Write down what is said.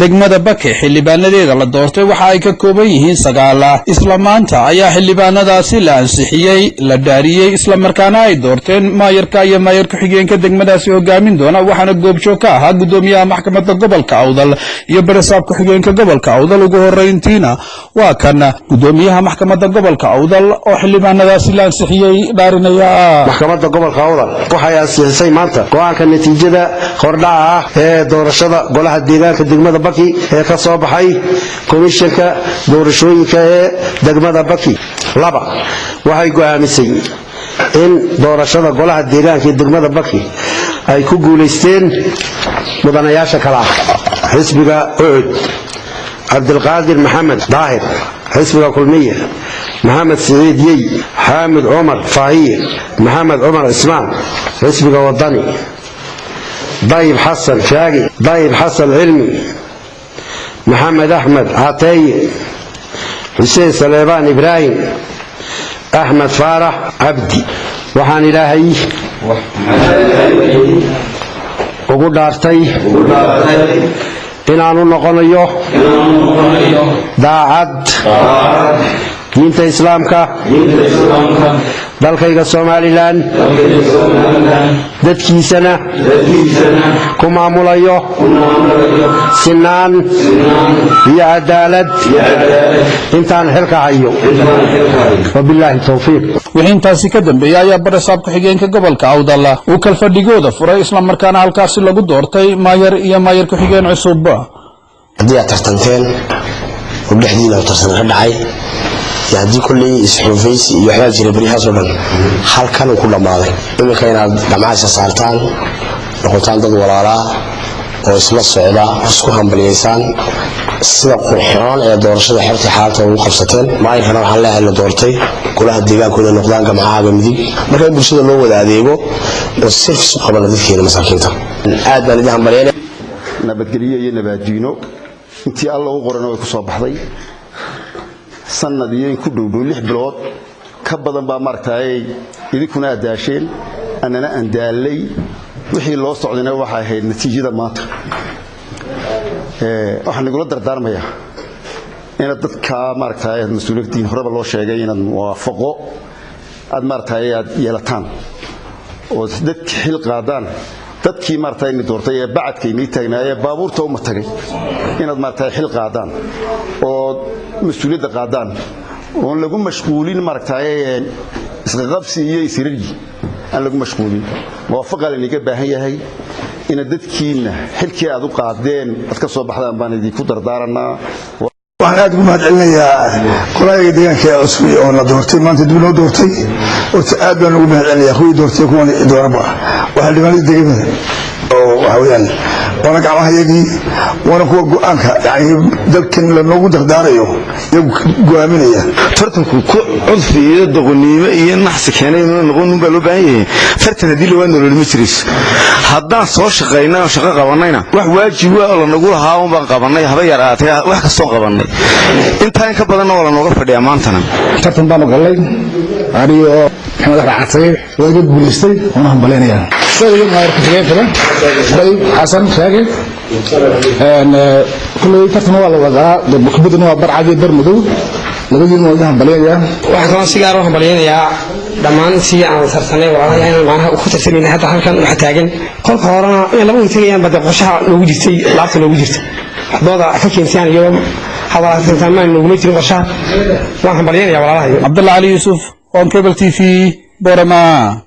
Degmada Baki xildhibaanadeeda la doortay waxa ay ka kooban yihiin 9. Isla maanta ayaa xildhibaanadaasi la ansixiyey, la dhaariyey, islamarkaana ay doorteen maayarka iyo maayar ku-xigeenka degmadaasi hogaamin doona. Waxaana goobjoog ka ahaa gudoomiyaha maxkamadda gobolka Awdal iyo barasaab ku-xigeenka gobolka Awdal. Ugu horeyntiina waa kan gudoomiyaha maxkamadda gobolka Awdal oo xildhibaanadaasi la ansixiyey dhaarinaya. Maxkamadda gobolka Awdal waxay ansixisay maanta go'aanka natiijada hordhaca ah ee doorashada golaha deegaanka degmada Baki ee ka soo baxay komishanka doorashooyinka ee degmada Baki. 2, waxay go'aamisay in doorashada golaha deegaanka ee degmada Baki ay ku guulaysteen mudanayaasha kale ah: xisbiga UCID, Cabdilqaadir Maxamed Daahir; xisbiga Kulmiye, Maxamed Siciid Yey; Xaamid Cumar Faahiye; Maxamed Cumar Cismaan; xisbiga Wadani, Dayib Xasan Shaagi; Dayib Xasan Cilmi; Maxamed Axmed Cateeye; Xuseen Saleebaan Ibraahim; Axmed Faarax Cabdi. Waxaan Ilaahay ugu dhaartay inaanu noqonayo daacad diinta Islaamka, dalkayga Somaliland, dadkiisana ku maamulayo sinaan iyo cadaalad intaan xilka hayo. Wabilaahi towfiiq. Wixii intaasi ka dambeeyey ayaa barasaab ku-xigeenka gobolka Awdal uu kalfadhigooda furay, islamarkaana halkaasi lagu doortay maayar iyo maayar ku-xigeen cusub. Haddii aad tartanteen oo dhexdiina u tartan ka dhacay iyo haddii kolley isxuufaysi iyo waxbaa jira beryahaasoo dhan, halkan uu ku dhammaaday. Iminka inaad dhamcaaysa saartaan, noqotaan dad walaalaa oo isla socda, isku hambalyaysaan sida qurxoon ee doorashada xortii xaalta ugu qabsateen. Maalinkana waxaan leeyahay la doortay golaha deegaankooda noqdaan gamcahaaga midig, marka in bulshada loo wada adeego oo service u qabana dadkeena masaakiinta. Aad baan idin hambalyaynaya. Nabadgelyo iyo nabaaddiino intii Alla u qorana way ku soo baxday. Sanad iyo in ku dhowdhow 6 bilood ka badan baa maaragtay idinkuna aad daasheen, annana aan daallay. Wixii loo socdayna waxay ahayd natiijada maanta. Waxaan nagula dardaarmayaa inaad dadka maaragtay aad mas-uuliyaddiin horeba loo sheegay inaad muwaafaqo aad maaragtay aad yeelataan oo dadka xil qaadaan, dadkii maaragtay ini doortay ee bacadka inii taagnaayee baabuurta uma tagay, inaad maaragtay xil qaadaan oo mas-uuliyadda qaadaan, oon lagu mashquulin maaragtay isqaqabsi iyo isiraryi aan lagu mashquulin. Muwaafaqa laynaga baahan yahay. Inaad dadkiinna xilkii aad u qaadeen aad ka soo baxdaan baan idinku dardaaranaa. Waxaan aad ugu mahad celinayaa golahayga deegaanka ee cusub oo la doortay maanta, dib loo doortay. Horta aad baan ugu mahad celinayaa kuwii doortay, kuwan dooraba. Waa xildhibaanadii degmada oo waxa weeyaan waana gacmahayagii, waana kuwa go'aanka yani dalkan lanoogu dardaarayo iyagu go'aaminaya. Tartanku ku cudfi iyo doqoniimo iyo naxsi keenay inuu noqon baa loo baahan yahay. Tartan haddii lawaa, nolol ma jirayso. Haddaan soo shaqaynay oo shaqo qabannayna, wax waajib ah oo lanagu lahaa un baan qabannay, haba yaraatee wax kastoo qabannay. Intaa in ka badanna waa lanooga fadhiyaa maantana. Tartan baanu gallay anigoo Maxamed Axmed Cataye, waa iga guulaystay, waana hambalynayaa isaga iyo maayar ku-xigeenkaba Dayib Xasan Shaage. Kulley tartan waa la wadaa, kubadduna waa barcad iyo bar madow. Labadiina waa iga hambalynayaa. Waxaan kaloo si gaar u hambalyaynayaa dhammaan intii aan tartanay, walaalahay, inaan macnaha ku tartamayna. Hadda halkan waxa taagan kolka horena inay laba tegayaan ba dee qorshaha noogu jirtay, laabta noogu jirta. Dooda ka keentaan iyo hadal maan nooguma jirin qorshaha. Waan hambalyaynayaa walaalahay. Cabdalla Cali Yuusuf, Horn Cable TV, Borama.